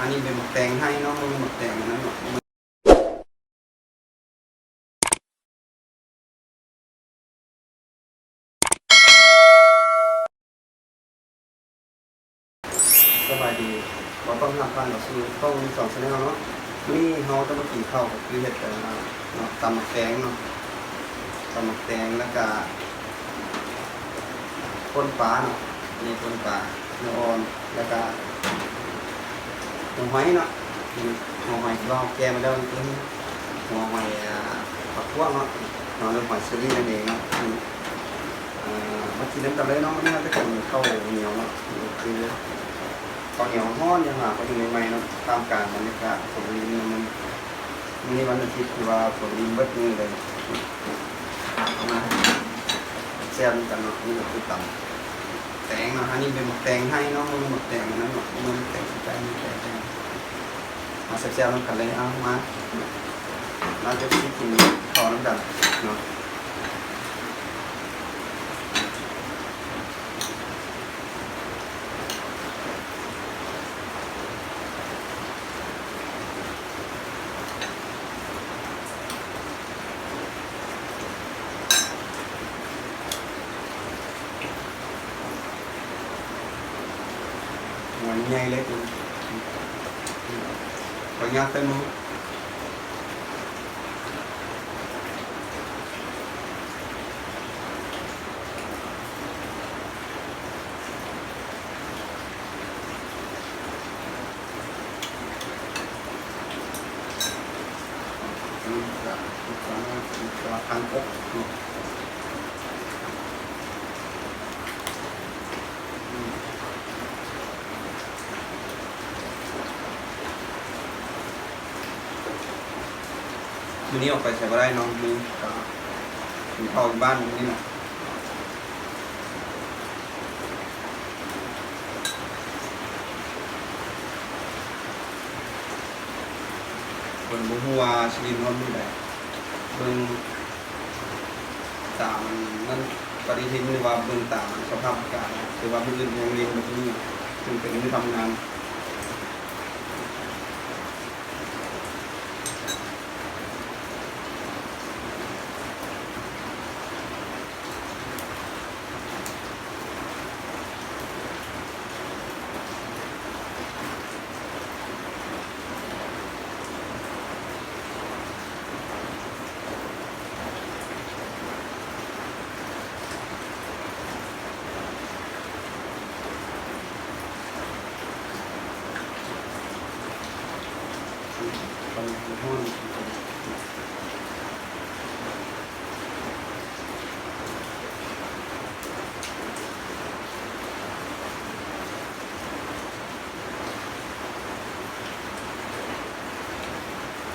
ອັນນີ້ເປັນໝາກແຕງໄທເນາະ, ບໍ່ແມ່ນໝາກແຕງອັນນັ້ນດອກ. ສະບາຍດີ ຂໍຕ້ອນຮັບທ່ານເຂົ້າສູ່ຊ່ອງ Reason Channel ເນາະ. ມື້ນີ້ເຮົາຈະມາກິນເຂົ້າ ກໍຄືເຮັດ ເອີ ເນາະ ຕຳໝາກແຕງເນາະ, ຕຳໝາກແຕງ ແລ້ວກະ ປົ່ນປາເນາະ, ອັນນີ້ປົ່ນປາ ເນື້ອອ່ອນ ແລ້ວກະຫົວຫອຍເນາະ, ຫົວຫອຍທີ່ວ່າເຮົາແກະມາແລ້ວ ເປັນຫົວຫອຍ ອ່າ ປາກກວາງເນາະ, ເນາະ ຫຼືຫອຍເຊີຣີນັ້ນເອງເນາະ. ເອີ ມາກິນນຳກັນເລີຍເນາະ. ມື້ນີ້ເຮົາຈະກິນເຂົ້າໜຽວເນາະ, ຄືເຂົ້າໜຽວຮ້ອນ ຍັງຫາເຂົ້າໜຽວໃໝ່ໆເນາະ, ທ່າມກາງບັນຍາກາດຝົນລິນເນາະ. ມື້ນີ້ ມື້ນີ້ວັນອາທິດ ຖືວ່າຝົນລິນເບິດມື້ເລີຍ. ເອົາມາແຊມກັນເນາະ. ນີ້ກໍຄືຕຳແຕງເນາະ, ອັນນີ້ເປັນໝາກແຕງໄທເນາະ, ບໍ່ແມ່ນໝາກແຕງອັນນັ້ນດອກ, ບໍ່ແມ່ນແຕງໄທ ມີແຕງ ມາແຊມໆນຳກັນເລີຍ. ເອົາ ມາ ມາເຈົ້າຊິກິນເຂົ້ານຳກັນເນາະ. ຫົວໃຫຍ່ເລີຍ ຂໍອະນຸຍາດໃສ່ມື. ມື້ນີ້ອອກໄປໃສບໍ່ໄດ້ເນາະ, ມື້ນີ້ກໍກິນເຂົ້າຢູ່ບ້ານມື້ນີ້ແຫຼະ. ເພິ່ນບໍ່ຮູ້ວ່າຊິຫຼິ້ນຮອດມື້ໃດ, ເບິ່ງຕາມອັນນັ້ນ ປະຕິທິນ ຫຼືວ່າເບິ່ງຕາມອັນສະພາບອາກາດ, ຖືວ່າມື້ອື່ນຍັງຫຼິ້ນບໍ່ຮູ້ ເຊິ່ງເປັນມື້ທຳງານ.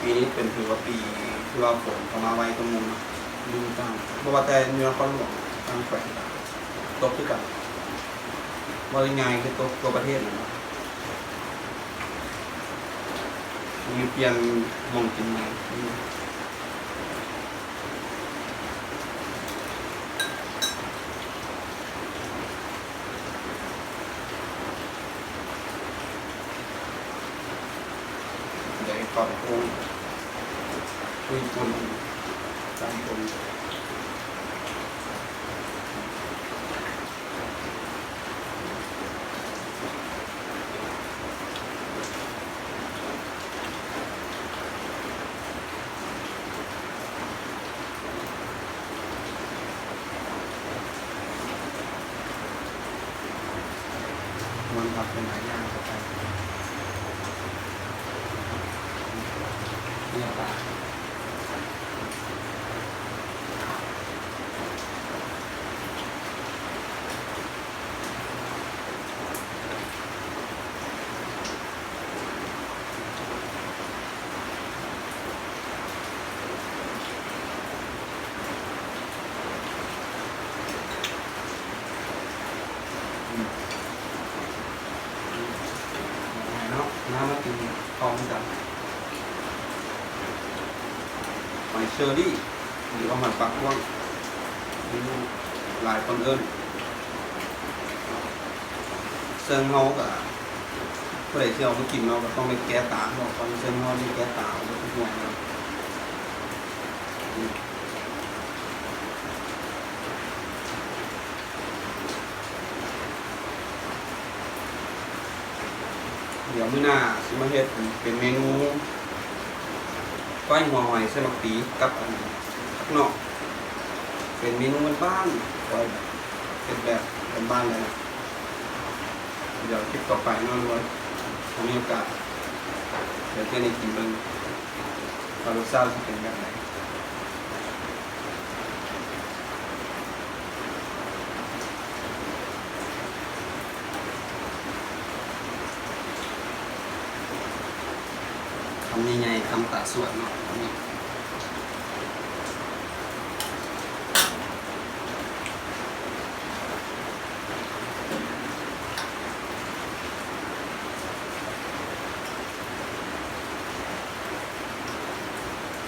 ປີນີ້ເປັນ ຖືວ່າປີທີ່ວ່າຝົນເຂົ້າມາໄວກວ່າໝູ່ເນາະ, ຢູ່ຕ່າງ ບໍ່ວ່າແຕ່ຢູ່ນະຄອນຫຼວງ ຕ່າງແຂວງກໍຕົກຄືກັນ, ເວົ້າງ່າຍໆຄືຕົກທົ່ວປະເທດແຫຼະເນາະ. ມີປ່ຽນໝ່ອງກິນໃໝ່. ໄດ້ປັບປຸງ ຄຸຍຄົນ ຕັ້ງຕົນ. ມັນຮັບເປັນຫຼາຍຢ່າງເຂົ້າໄປ ເນື້ອປາ. ເນາະ ມາ ມາກິນເຂົ້ານຳກັນ. ຫອຍເຊີຣີ ຫຼືວ່າຫອຍປາກກວ້າງ ທີ່ຫຼາຍຄົນເອີ້ນ. ເຊິ່ງເຮົາກະ ຜູ້ໃດຊິເອົາໄປກິນເນາະ ກໍຕ້ອງໄດ້ແກະຕາອອກກ່ອນ ເຊັ່ນເຮົາໄດ້ແກະຕາອອກເບິດທຸກໜ່ວຍເນາະ. ດຽວມື້ໜ້າຊິມາເຮັດເປັນເມນູກ້ອຍຫົວຫອຍໃສ່ໝາກປີກັບອັນ ຜັກໜອກ ເປັນເມນູບ້ານໆ ເຮັດແບບບ້ານໆເລີຍ. ດຽວຄລິບຕໍ່ໄປເນາະ ຖ້າມີໂອກາດ ດຽວຈະໄດ້ກິນເບິ່ງວ່າລົດຊາດຊິເປັນແບບໃດ. ຄຳໃຫຍ່ໆ ຄຳຕາສວນເນາະ.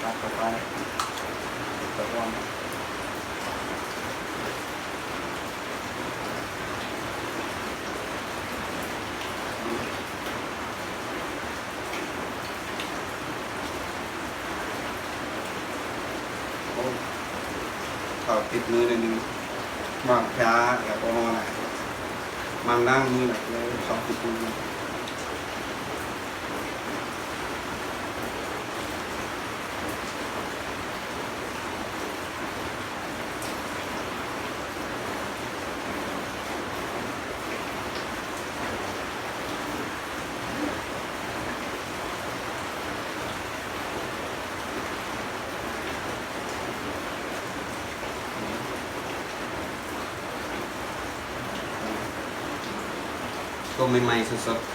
ຕັກເຂົ້າໄປ ເຂົ້າໄປຮ່ວມ ໂອ້ ເຂົ້າຕິດມືໜ້ອຍໜຶ່ງ ໝາກຢາແອລກໍຮໍຫຼາຍ ມັນລ້າງມືຫຼາຍ ເຂົ້າຕິດມື. ຕົ້ມໃໝ່ໆ ສົດໆ.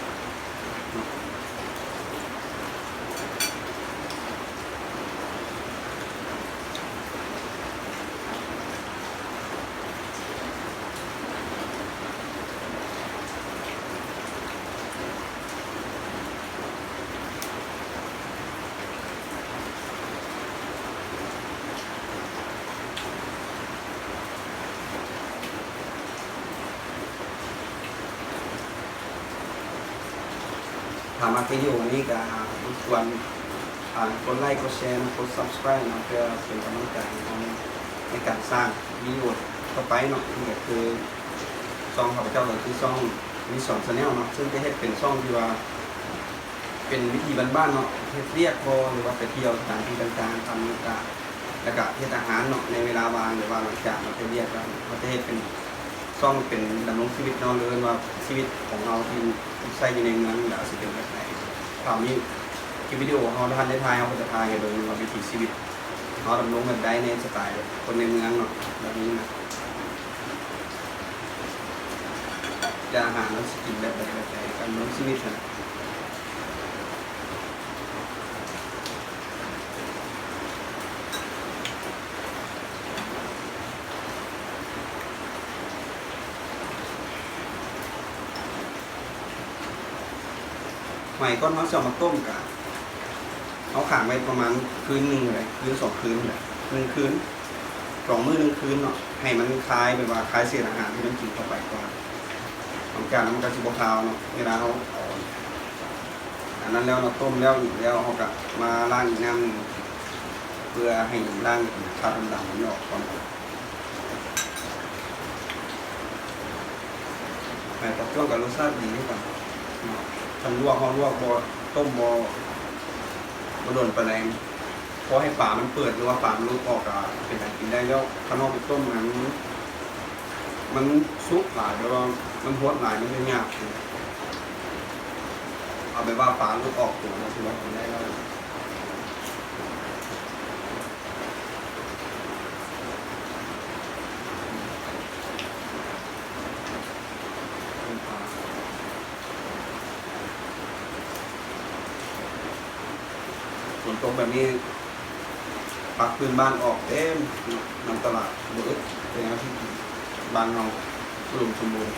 ຖ້າມັກວິດີໂອນີ້ກໍລົບກວນ ອ່າ ກົດໄລ ກົດແຊ ກົດ Subscribe ເນາະ ເພື່ອເປັນກຳລັງໃຈໃນການສ້າງວິດີໂອຕໍ່ໄປເນາະ. ນີ້ກໍຄືຊ່ອງຂ້າພະເຈົ້າ ກໍຄືຊ່ອງ Mission Channel ເນາະ ເຊິ່ງຈະເຮັດເປັນຊ່ອງທີ່ວ່າ ເປັນວິຖີບ້ານໆເນາະ ເຮັດວຽກບໍ່ ຫຼືວ່າໄປທ່ຽວສະຖານທີ່ຕ່າງໆ ທຳການ ແລ້ວກະເຮັດອາຫານເນາະ ໃນເວລາວ່າງ ຫຼືວ່າຫຼັງຈາກເຮົາເຮັດວຽກແລ້ວ ເຮົາຈະເຮັດເປັນຊ່ອງເປັນດຳລົງຊີວິດເນາະ ຫຼືວ່າຊີວິດຂອງເຮົາທີ່ໃຊ້ຢູ່ໃນເມືອງ ແລ້ວຊິເປັນແບບໃດ. ຖ້າມີຄລິບວິດີໂອເຮົາທັນໄດ້ຖ່າຍ ເຮົາກໍຈະຖ່າຍໃຫ້ເບິ່ງວ່າວິຖີຊີວິດເຮົາດຳລົງແບບໃດ ໃນສະໄຕແບບຄົນໃນເມືອງເນາະ ແບບນີ້ນະ. ແຕ່ອາຫານເຮົາຊິກິນແບບໃດ ແບບໃດ ການດຳລົງຊີວິດຫັ້ນນະ. ຫອຍກ່ອນເຮົາຊິເອົາມາຕົ້ມກະ ເຮົາຂັງໄວ້ປະມານຄືນໜຶ່ງໄດ໋ ຄືນສອງຄືນໄດ໋ ໜຶ່ງຄືນ ສອງມື້ໜຶ່ງຄືນເນາະ ໃຫ້ມັນຄາຍ ແບບວ່າຄາຍເສດອາຫານທີ່ມັນກິນເຂົ້າໄປກ່ອນ ຫຼັງຈາກນັ້ນມັນກະຊິບໍ່ຄາວເນາະ ເວລາເຮົາເອົາ ອັນນັ້ນແລ້ວເນາະ ຕົ້ມແລ້ວ ອີກແລ້ວ ເຮົາກະມາລ້າງອີກນ້ຳໜຶ່ງ ເພື່ອໃຫ້ລ້າງຄາບດຳໆມັນອອກກ່ອນ. ໃບຕອກຈ້ວງກະລົດຊາດດີຄືກັນເນາະ ຄັນລວກ ເຮົາລວກບໍ່ ຕົ້ມບໍ່ ບໍ່ດົນປານໃດ ພໍໃຫ້ປາມັນເປີດ ຫຼືວ່າປາມັນຫຼຸດອອກກະເປັນອັນກິນໄດ້ແລ້ວ. ຄັນເຮົາໄປຕົ້ມຫັ້ນ ມັນສຸກຫຼາຍ ແບບວ່າມັນຫົດຫຼາຍ ມັນຈະຫຍາບ ເອົາແບບວ່າປາຫຼຸດອອກໂຕ ຖືວ່າກິນໄດ້ແລ້ວ. ຝົນຕົກແບບນີ້ ຜັກພື້ນບ້ານອອກເຕັມນຳຕະຫຼາດ ບໍ່ອຶດ ເປັນແນວທີ່ບ້ານເຮົາອຸດົມສົມບູນ.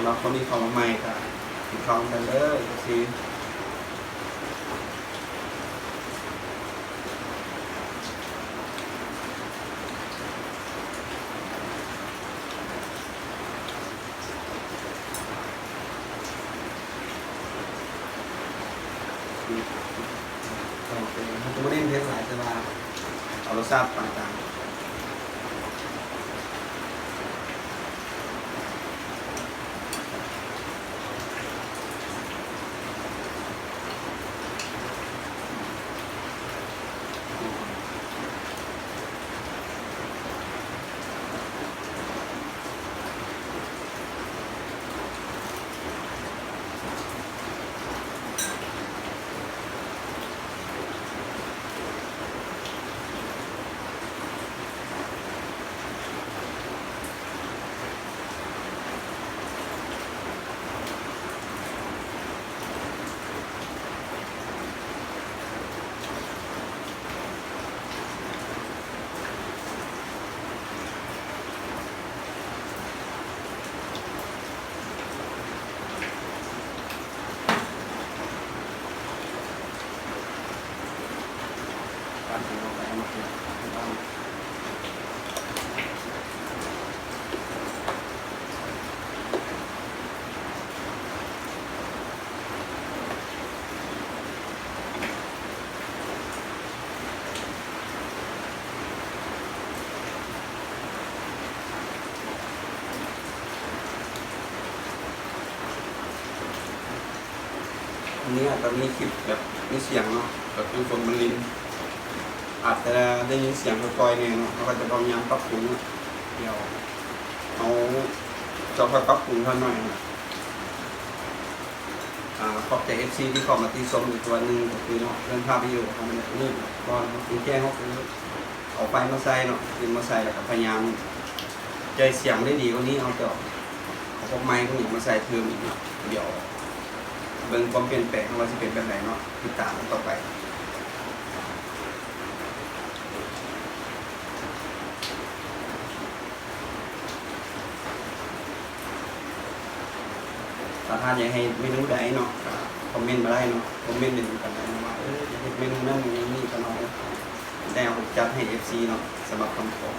ສຳລັບຄົນທີ່ເຂົ້າມາໃໝ່ກໍກິນເຂົ້ານຳກັນເດີ ເອັຟຊີ. ເຮົາຈະບໍ່ເນັ້ນເຜັດຫຼາຍ ແຕ່ວ່າເອົາລົດຊາດປານກາງ. ອັນນີ້ອາດຈະມີຄລິບແບບມີສຽງເນາະ ແບບນ້ຳຝົນມັນລິນ ອາດຈະໄດ້ຍິນສຽງຄ່ອຍໆແດ່ເນາະ. ເຮົາກໍຈະພະຍາຍາມປັບປຸງ ດຽວເຮົາຈະຄ່ອຍປັບປຸງເທົ່າໜ້ອຍ. ອາ ຂອບໃຈເອັຟຊີທີ່ເຂົ້າມາຕິຊົມອີກເທື່ອໜຶ່ງ ກໍຄືເນາະ ເລື່ອງພາບວິດີໂອຂອງມັນນີ້ ກ່ອນເຮົາຊິແຈ້ງ ເຮົາຄືເອົາໄຟມາໃສ່ເນາະ ຄືມາໃສ່ ແລ້ວກໍພະຍາຍາມໃຫ້ສຽງໄດ້ດີກວ່ານີ້ ເຮົາຈະເອົາພວກໄມພວກຫຍັງມາໃສ່ເພີ່ມອີກເນາະ. ດຽວເບິ່ງຄວາມປ່ຽນແປງຂອງເຮົາວ່າຊິເປັນແບບໃດເນາະ ຕິດຕາມກັນຕໍ່ໄປ. ຖ້າທ່ານຢາກໃຫ້ເມນູໃດເນາະ ກໍຄອມເມັນມາໄດ້ເນາະ ຄອມເມັນເຫັນກັນໄດ້ເນາະວ່າ ເອີ ຢາກເຮັດເມນູນັ້ນເມນູນີ້ກັນເນາະ ແລ້ວເຮົາຈັດໃຫ້ເອັຟຊີເນາະ ສຳລັບຄຳຂໍ.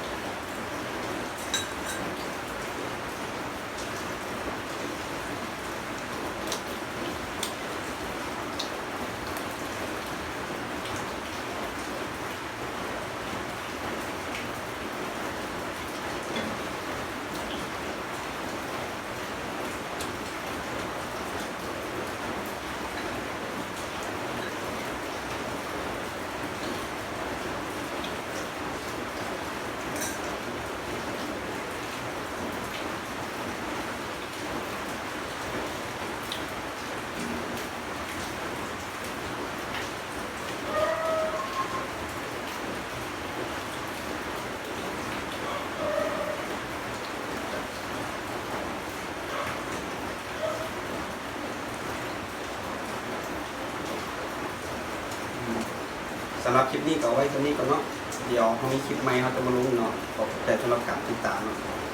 ສຳລັບຄລິບນີ້ກໍເອົາໄວ້ສ່ຳນີ້ກ່ອນເນາະ ດຽວເຮົາມີຄລິບໃໝ່ເຮົາຈະມາລົງເນາະ. ຂອບໃຈສຳລັບການຕິດຕາມເນາະ.